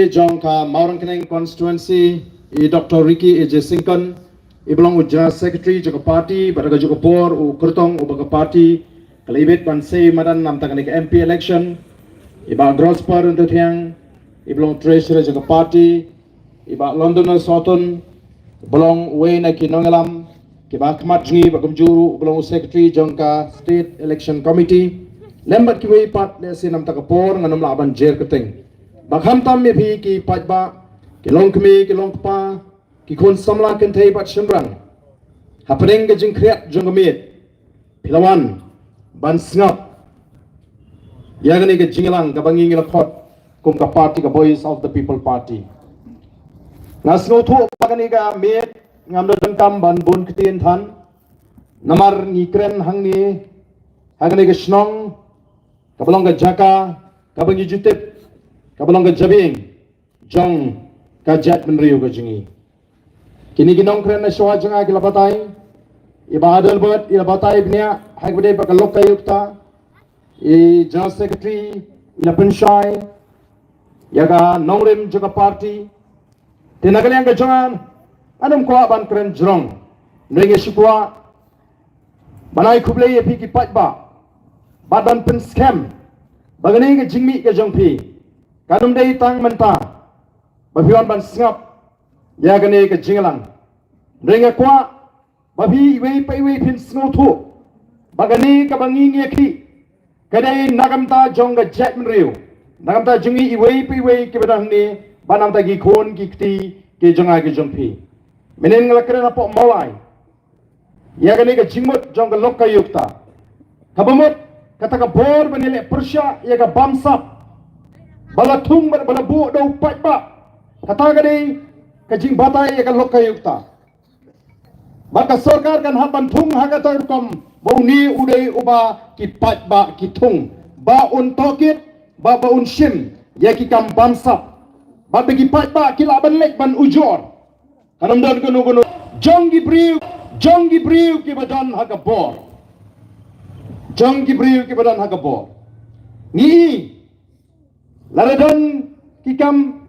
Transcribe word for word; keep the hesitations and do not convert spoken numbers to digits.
jong ka Mawryngkneng constituency, i Doctor Ricky A J Syngkon, i ba long u General Secretary jong ka party, bad ha kajuh ka por u kyrtong u ba ka party ka la ibit ban sei madan namta kane ka M P election, i Bah Grosper Ryntathiang, i ba long Treasurer jong ka party, i Bah London Soton, ba long uwei na ki nongïalam kiba khmat jong ngi, bad kumjuh ruh ba long u Secretary jong ka State Election Committee, lem bad kiwei pat, lehse namta ka por ngan ym lah ban jer kyrteng. Bad khamtam ïa phi ki paidbah, ki longkmie, ki longkpa, ki khun samla kynthei bad shynrang, hapdeng ka jingkhriat jong ka miet, phi la wan ban sngap ïa kane ka jingïalang kaba ngi ngi la khot kum ka party, ka Voice of the People Party. Nga sngewthuh ba kane ka miet ngam da donkam ban bun ktien than, namar ngi kren hangne ha kane ka shnong kaba long ka jaka kaba ngi ju tip kaba long ka jabieng jong ka jaitbynriew ka jong ngi. Kine ki nongkren na shuwa jong nga ki la batai, i Bah Adelbert i la batai bniah ha kaba ïadei bad ka Lokayukta, i General Secretary i la pynshai ïa ka nongrim jong ka party. Te na ka liang ka jong nga, ngan ym kwah ban kren jrong, hynrei nga shu kwah ban ai khublei ïa phi ki paidbah bad ban pynskhem ba kane ka jingmih ka jong phi kan ym dei tang mynta ba phi wan ban sngap ïa kane ka jingïalang. Hynrei nga kwah ba phi iwei pa iwei phin sngewthuh ba kane kaba ngi ngi ïakhih ka dei na ka bynta jong ka jaitbynriew, na ka bynta jong ngi iwei pa iwei kiba don hangne, bad na ka bynta ki khun ki kti ki jong nga ki jong phi. Mynhynnin nga la kren hapoh Mawlai ïa kane ka jingmut jong ka Lokayukta, kaba mut kata ka bor ba ngi leh pyrshah ïa ka bamsap ba la thung bad ba la buh da u paidbah. Kata ka dei ka jingbatai ïa ka Lokayukta. Bad ka sorkar kan hap ban thung ha kata ka rukom ba une u dei uba ki paidbah ki thung, ba un tohkit, ba ba un shim ïa ki kam bamsap, bad ba ki paidbah ki lah ban leit ban ujor. Kan ym don kano kano jong ki briew, jong ki briew kiba don ha ka bor, jong ki briew kiba don ha ka bor. Ngi i lada don ki kam